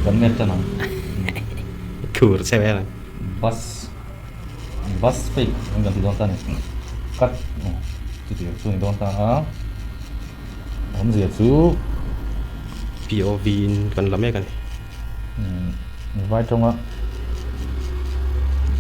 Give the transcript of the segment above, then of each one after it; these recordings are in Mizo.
Kan met tan ang. Khur che vel ang. Bus bus fake an kan ti dawn ta ni. Cut chuti ang chu ni dawn ta a. Awmzia chu POV in kan la mek a ni. Vai tawnga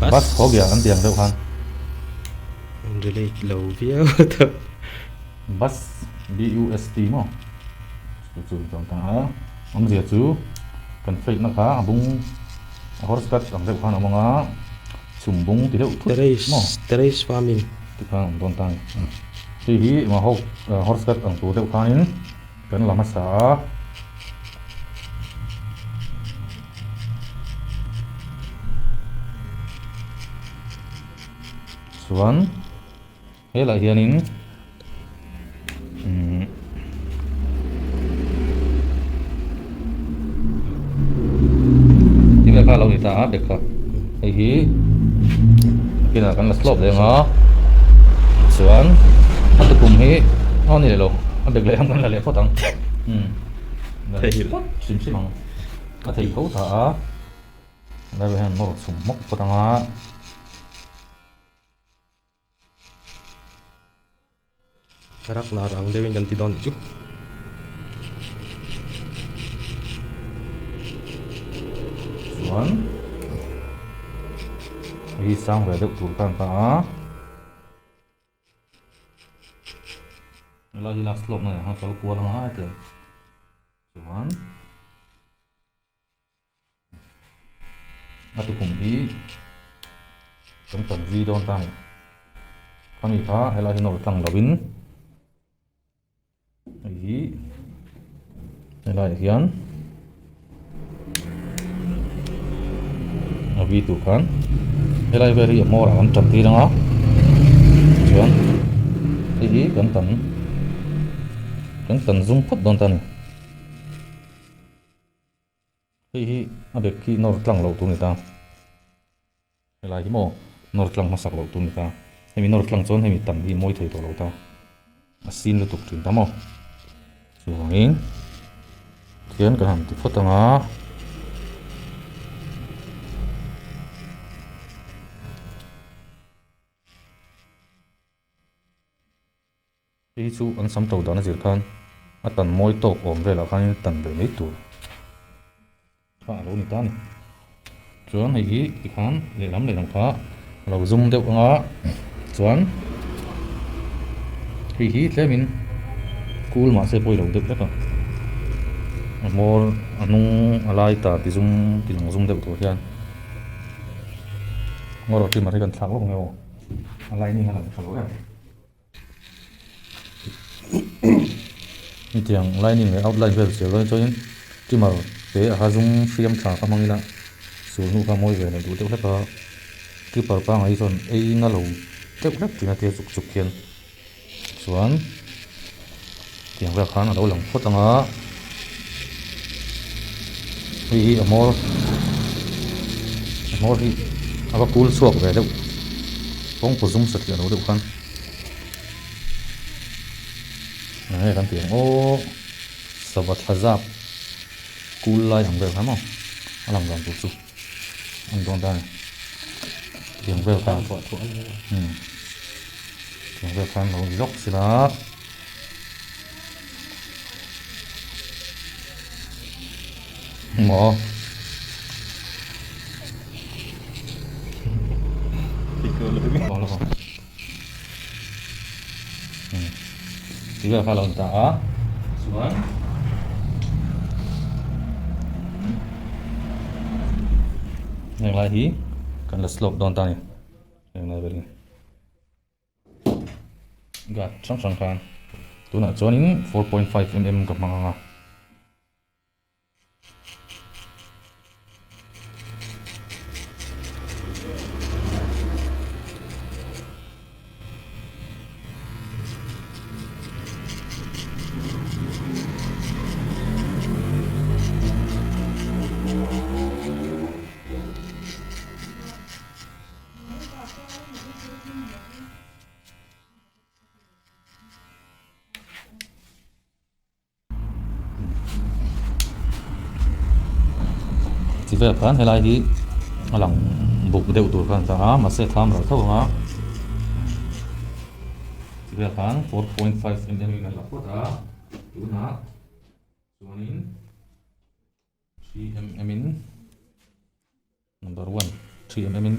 bus ho bia an ti ang deuh khan. Relate lo viau tawh. Bus BUST maw chu chu ni dawn ta a. Awmzia chu kan fake na kha a bung a horse cut ang deuh khan a awm ang a, chhum bung ti deuh thut maw. Terrace farming. Ti khan a awm dawn ta a ni. Hei hi horse cut ang tur deuh khanin kan la hmasa a. Chuan helaiah hianin umm tinge kha a lo ni ta a bag kha hei hi kinah kan la slope leh ang a chuan a tukum hi aw ni leh lo a bag leh ang kan la leh phawt ang umm hrim hrim ang a thei tho ta a. Helai hian nawr chhum hmawk phawt ang a. Rak lar ang deuhin kan ti dawn nih chu. Chuan hei hi sang ve deuh tur khan ta a. Helai hi last slope na nen khan kal kual ang a hetiang chuan. A tukhum hi kan tan zui dawn ta a ni. Khami kha helai hi nawr tlang lovin hei hi helaiah hian a vi tur khan helai vel hi a hmawr ah kan tan tir ang a chuan hei hi kan tan kan tan zum phawt dawn ta a ni. Hei hi a bag khi nawr tlang loh tur a ni ta. Helai hi maw nawr tlang hmasak loh tur a ni ta. Hemi nawr tlang chuan hemi tam hi mawi thei tawh lo ta. A sin lutuk thin ta maw. Chuvangin khian kan han ti phawt ang a. Hei chu an sam to dan a zir khan a tan mawi tawk awm velah khanin tan ve mai tur kha a lo ni ta a ni. Chuan hei hi tikhan lehlam lehlam kha a lo zum deuh ang a, chuan hei hi tlemin kul mahse pawi lo deuh hlek a, a hmawr a hnung a lai ta ti zum ti lang zum deuh tur hian ngaw rawh trimmer hi kan thlak lawk ang e aw a lining a lang tha lo em. Hetiang lining leh outline vel sial dawn chuanin trimmer te a ha zum hriam tha kha hmang ila sul hnu kha mawi ve leh duh deuh hlek a clipper pangngai hi chuan ei na lo deuh hlek tih na te chuk chuk hian chuan tiang vel khan a lo lang phawt ang a hei hi a hmawr a hmawr hi a va kul chhuak ve deuh kawngpui zum satliah lo deuh khan. Enge kan tih ang aw sava thla zap kul lai ang vel kha maw a lang dan tur chu a ni dawn ta a ni tiang vel khan umm tiang vel khan lo ni lawk sila maw. Ti vel kha a lo ni ta a chuan heng lai hi kan la slope dawn ta a ni heng lai vel hi guard hrang hrang khan tunah chuanin 4.5 mm ka hmang ang a. Chi vel khan helai hi a lang buk deuh tur khan a ta a mahse a tham ral tho ang a chi vel khan 4.5 mm in a la phawt a tunah chuanin 3 mm in number one 3 mm in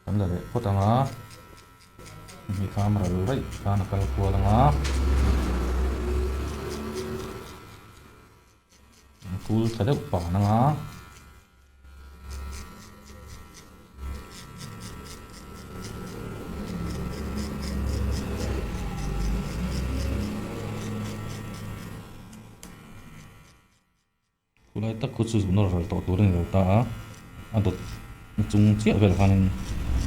kan la leh phawt ang a hemi tham ral raih khan a kal kual ang a. A kul tha deuh pan ang a. Khulai tak khu chu nawr ral tawh tur a ni lo ta a, a dawt na chung chiah vel khanin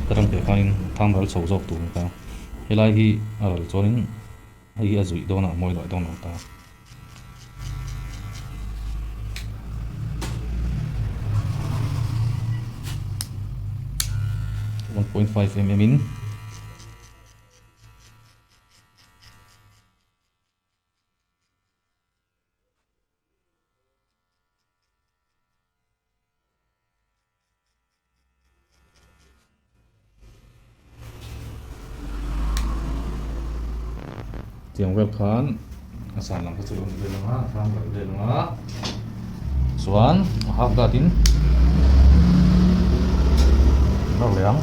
ka ram piah khanin tham ral chho zawk tur a ni ta. Helai hi a ral chuanin hei hi a zuih dawn a, a mawi luah dawn lo ta. 1.5 mm in Tiang vel khan a san lam kha chu a ni vel ang a, a hrang vel vel ang a, chuan a half guard in an nawr leh ang.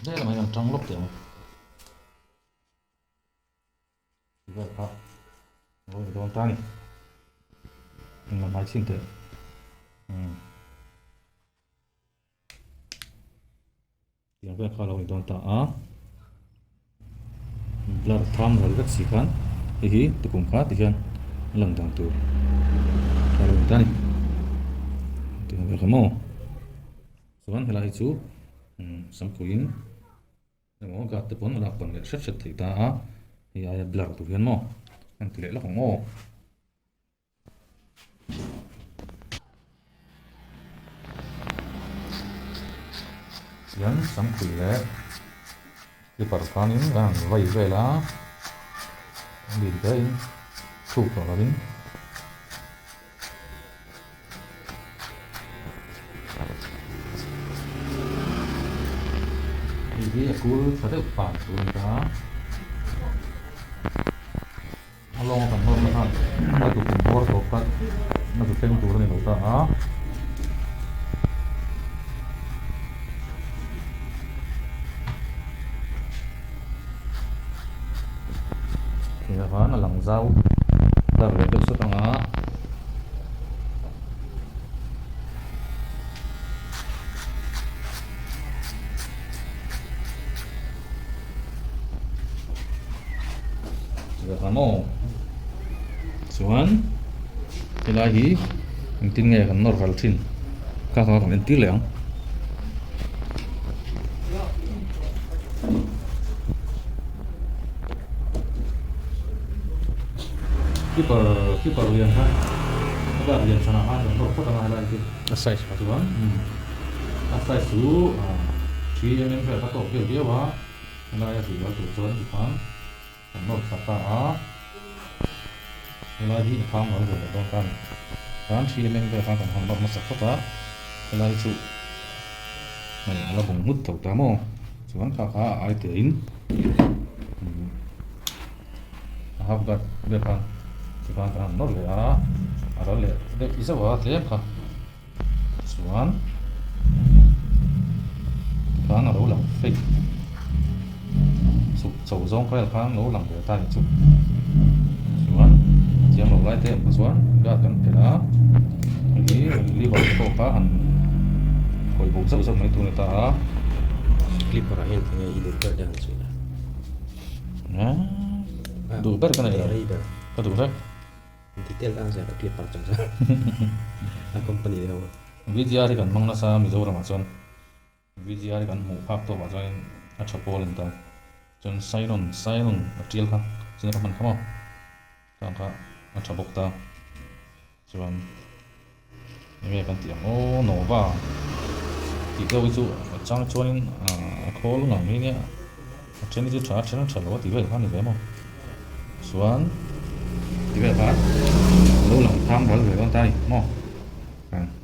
Đây là mày làm trong lúc tưởng Vel kha lo ni dawn ta ni englam hmai chhin teh umm tiang vel kha lo ni dawn ta a blur tham ral vek si khan hei hi tukum kha ti hian a lang dan tur kha lo ni ta ni tiang vel kha maw chuan helai hi chu umm samkhuiin. Emaw guard te pawn a lak pan leh hret hret thei ta a, hei aia blur tur hian maw an ti leh lawk ang aw. Tihian samkhui leh clipper khanin kan han vai vel a, a bik daihin thluk tawh lovin. Hei hi a kul tha deuh pan tur a ni ta. A lawng a kan nawr na khan a tukum bawr tawp kha a zu thleng tur a ni lo ta a. Hei khan a lang zau dar leh deuh sawt ang a. Chuvang maw chuan helai hi engtin nge kan nawr ral thin kha kha kan entir leh ang. Keeper keeper lian kha a guard lian chhanah khan kan nawr phawt anga helai hi a size kha chuan a size chu 3mm vel kha tawk vel viau a helai a hrilh tur chuan tikhan kan nawr thla ta a helai hi a khang lo ve leh dawn ta a ni khan 3mm vel khan kan han nawr hmasa phawt a helai hi chu hei a la bung nghut tho ta maw chuan kha kha a ai tein a half guard vel khan tikhan kan han nawr leh a a ral leh deuh zauh a tlem kha chuan tikhan a lo lang fake chhuk chho zawng vel khan lo lang ve ta ni chu chuan thiam loh lai te awm kha chuan guard kan phelh a hei hi liver te pawh kha han khawih buk zauh zauh mai tur a ni ta a. Clipper ah hian enge i duh ber te han sawi la. Duh ber ka nei lo ka duh vek. Detail ang zel a clipper chung chuan a company deuh a. VGR hi kan hmang nasa Mizoramah chuan VGR hi kan hmuh phak tawpah chuanin. a tha pawl a ni ta. Chuan Cylon, Cylon a tial kha china ka hman kha maw? Khang kha a tha bawk ta. Chuan enge kan tih ang aw Nova tih deuh hi chu a chang chuanin a khawl ngang hi nia a then hi chu tha a then a tha lo a tih vel kha a ni ve maw chuan ti vel kha lo lang phang ral ve dawn ta a ni maw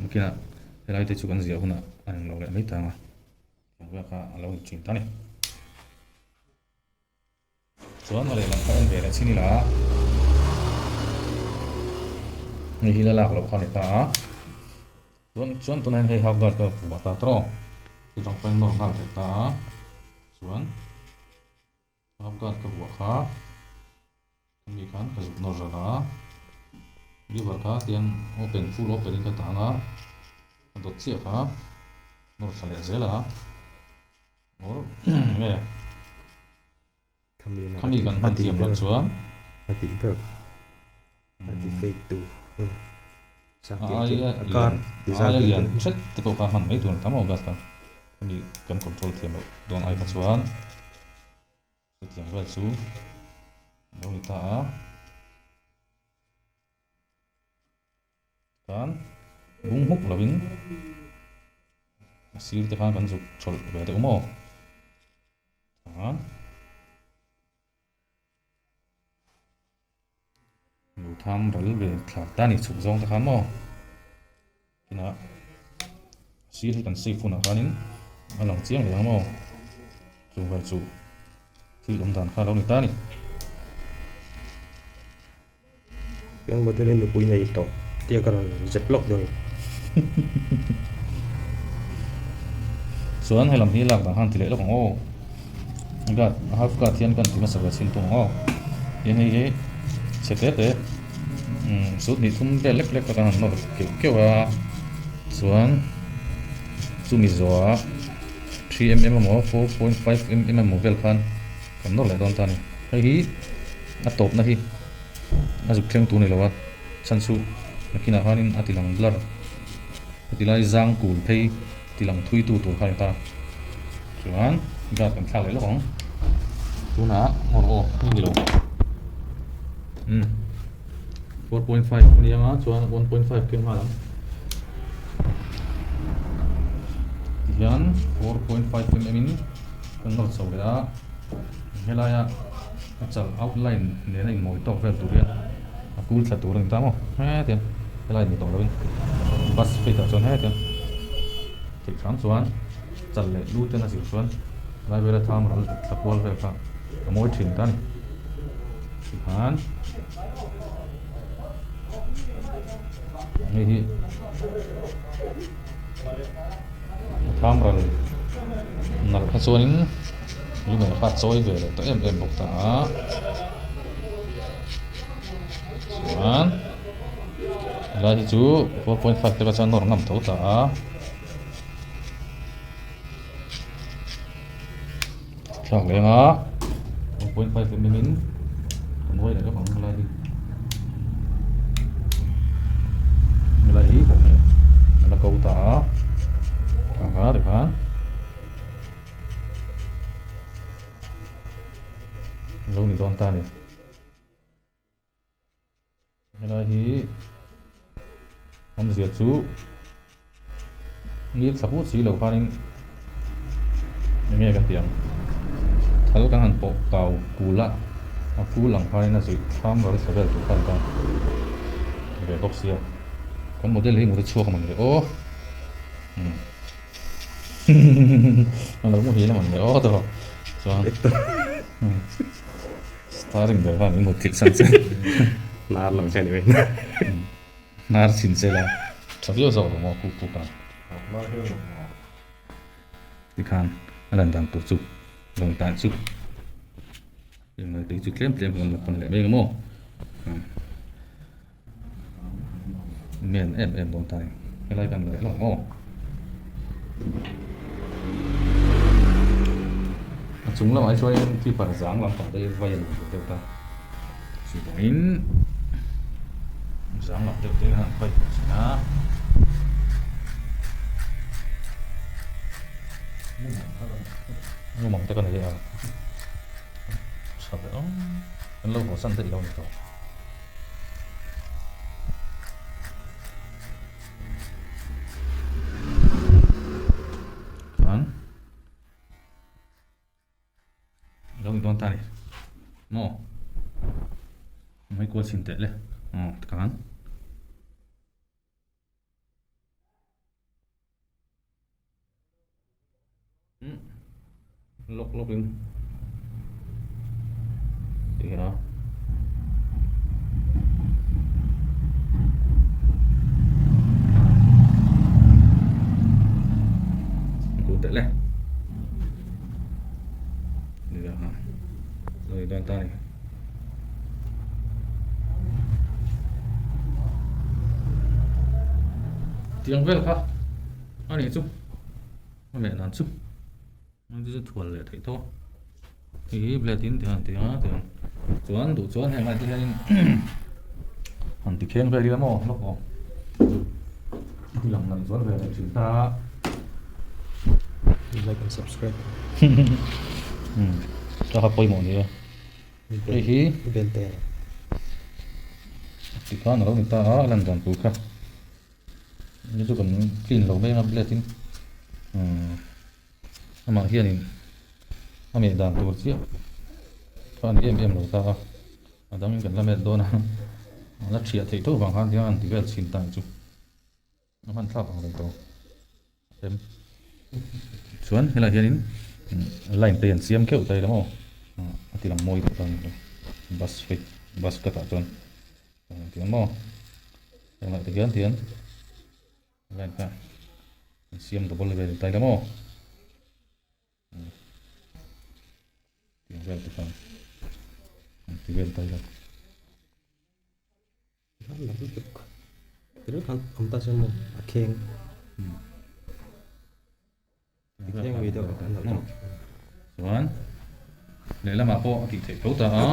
nakinah helai te chu kan ziah hunah a englo leh mai tang a tiang vel kha a lo in thin ta a ni. Chuan a lehlam kha en ve leh chin ila hei hi la lak loh kha a ni ta a chuan chuan tunah hian hei half guard ka vuah ta tawh chutang pawhin nawr nghal theih ta a chuan half guard ka vuah kha mi khan ka zuk nawr ral a lever kha tiang open full open in ka tang a a dawt chiah kha nawr thla leh zel a. Nge khami kan hman thiam loh chuan a tih ber a ti fake tu a aia lian a aia lian hret te pawh kha hman mai tur a tam awm gas kha khami kan control thiam loh dawn ai kha chuan chutiang vel chu a lo ni ta a. Khan bung hmuk lovin a sir te khan kan zuk thawlh ve deuh maw khan lo tham ral ve thla ta ni chhuk zawng te khan maw kinah sir hi kan safe hunah khanin a lang chiang leh ang maw chu vel chu thil awm dan kha lo ni ta ni. Piang model hi nupui nei tawh tia ka rawn zep lawk dawn. Chuan helam hi lak dan khan ti leh lawk ang aw. Guard half guard hian kan ti hmasa ve chin tung ang aw. Tin hei hi chhe te te sut hnih thum vel lek lek kan han nawr keuh keuh a. Chuan chumi zawhah 3mm emaw 4.5mm emaw vel khan kan nawr leh dawn ta a ni. Hei hi a tawpna hi a zuk thleng tur ni lo a chhan chu nakinah khanin a ti lang blur heti lai zang kul phei ti lang thui tu tur kha a ni ta chuan guard kan thlak leh lawk ang tunah awr aw hei ni lo umm 4.5 a ni anga chuan 1.5 keng nghal ang tihian 4.5 mm in kan nawr chho leh a helaia. A chal outline nena inmawi tawk vel tur hian a kul thla tur a ni ta maw hetiang helai ni tawh lovin bus fit ah chuan hetiang theih hram chuan chal leh lu ten a zir chuan lai vela tham ral thla kual vel kha a mawi thin ta a ni tikhan hei hi a tham ral nalh kha chuanin. Lumen kha chawi ve leh tawh em em bawk ta a. Chuan helai hi chu 4.5 te kha chuan nawr ngam tho ta a. Thlak leh anga 1.5 mm in kan huai leh lawk ang helai hi. Helai hi a la ko ta a. Thlak a tikhan. Lo ni dawn ta a ni. Helai hi awmzia chu ngil thla put si lo khanin enge kan tih ang thal kan han pawh kau kul a a kul ang khanin a zuih thlam ral thla vel tur kha a ni ta ve bawk sia kan model hi mut a chhuak a mawni le aw. A lo muhil a man leh awt a chuan starring ber khan in mut thilh san che hnar lo che ni mai hnar chhin che la tha viau zawk lo maw kuk kuk a tikhan a lan dan tur chu rawn tan chu engmah tui chu tlem tlem kan la pawn leh mai ang maw. Men em em dawn ta ni helai kan leh lawk maw a chung lamah hi chuanin creeper zang lampang te hi vai a ni deuh ta chuvangin zang lam deuh te khan an vai tawh thin a. Mumang te ka nei a. Tha ve ang. Kan lo haw san daih lo ni tawh. Khan. Lo ni dawn ta ni. Maw. Mai kual chhin teh le. Aw tikhan. Lawk lawk in ti a ku teh le ni la ha lo ni dawn ta ni. Tiang vel kha a nih chu a leh dan chu an chu thual leh theih tawh hei hi blade in tiang tiang a tiang chuan duh chuan heng lai te hianin han ti kheng vel ila maw lawk awm ti lang lang chuan ve leh thin ta like and subscribe ka kha pawimawh ni e. Hei hi tikhan a lo ni ta a, a lan dan tur kha ni chu kan clean lo mai anga blade in amah hianin a meh dan tur chiah kha a ni em em lo ta a, a dangin kan la met dawn a, a la thiah theih tho vang khan tiang a han ti vel chhin ta chu. A hman thlak ang reng tawh em chuan helaiah hianin line te an siam kheuh ta ila maw a ti lang mawi deuh ta ani bus fake bus cut ah chuan tiang maw heng te hian tian line kha an siam double vel ta ila maw tiang vel te khan an ti vel ta ila. Chuan lehlamah pawh a tih theih tho ta a.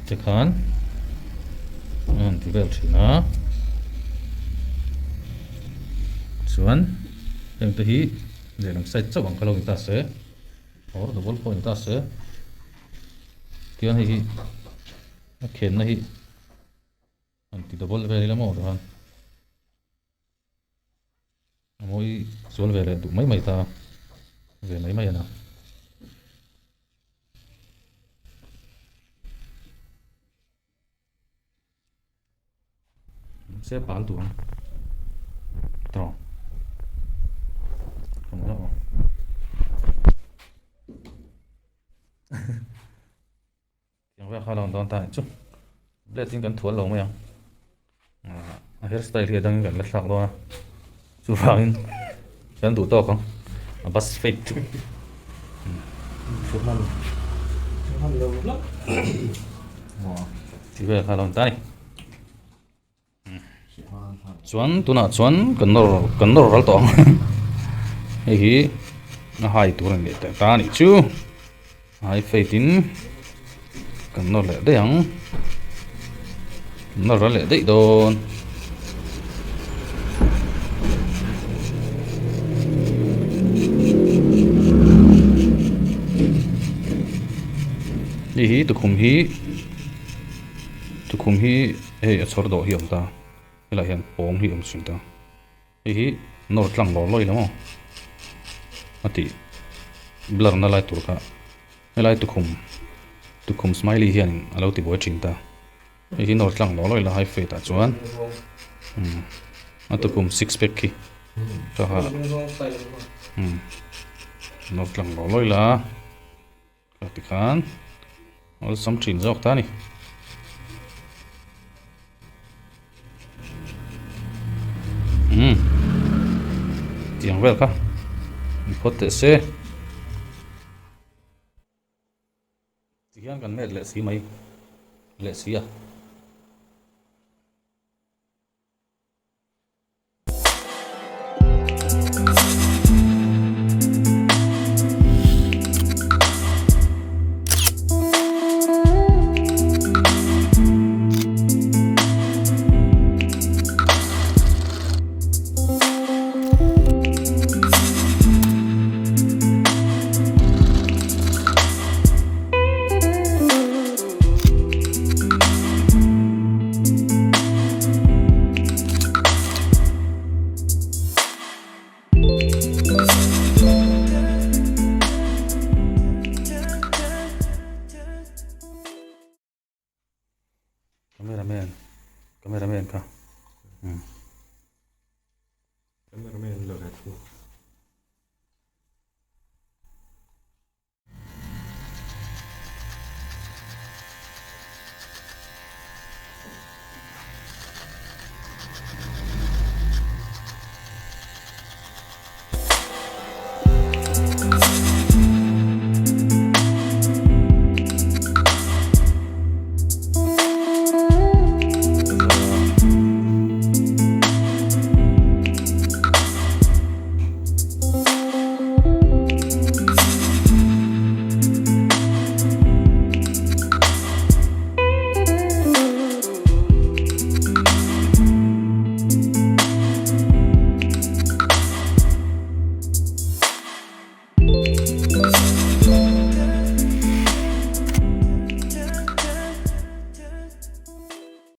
Tikhan a han ti vel thin a chuan heng te hi lehlam side chauh ang kha lo ni ta se or double pawh ni ta se tiang hei hi a khenna hi han ti double vel ila maw tikhan a mawi zual ve leh duh mai mai ta ve mai mai a na. Se pal tur ang tawng ka mawlh ang tiang vel kha lo dawn ta chu blade in kan thual lo mai ang a hair style hi a dangin kan la thlak dawn a chuvangin kan duh tawk ang a bus fade chu ti vel kha lo ni ta a ni chuan tunah chuan kan nawr kan nawr ral tawh ang hei hi a hai tur a ni leh ta a nih chu. Ai fate in kan nawr leh daih ang nawr ral leh daih dawn hei hi tukhum hi tukhum hi hei a chhawr dawh hi a awm ta helaiah hian pawng hi a awm thin ta. Hei hi nawr tlang lawr lawih lo maw a tih blur na lai tur kha helai tukhum tukhum smiley hianin a lo ti buai thin ta hei hi nawr tlang lawr lawih la high fade ah chuan umm a tukhum six pack khi kha kha umm nawr tlang lawr lawih la. Tikhan awlsam thin zawk ta a ni. Umm tiang vel kha ni phawt teh se. Tihian kan met leh si mai leh si a. Cameraman cameraman kha umm. Cameraman.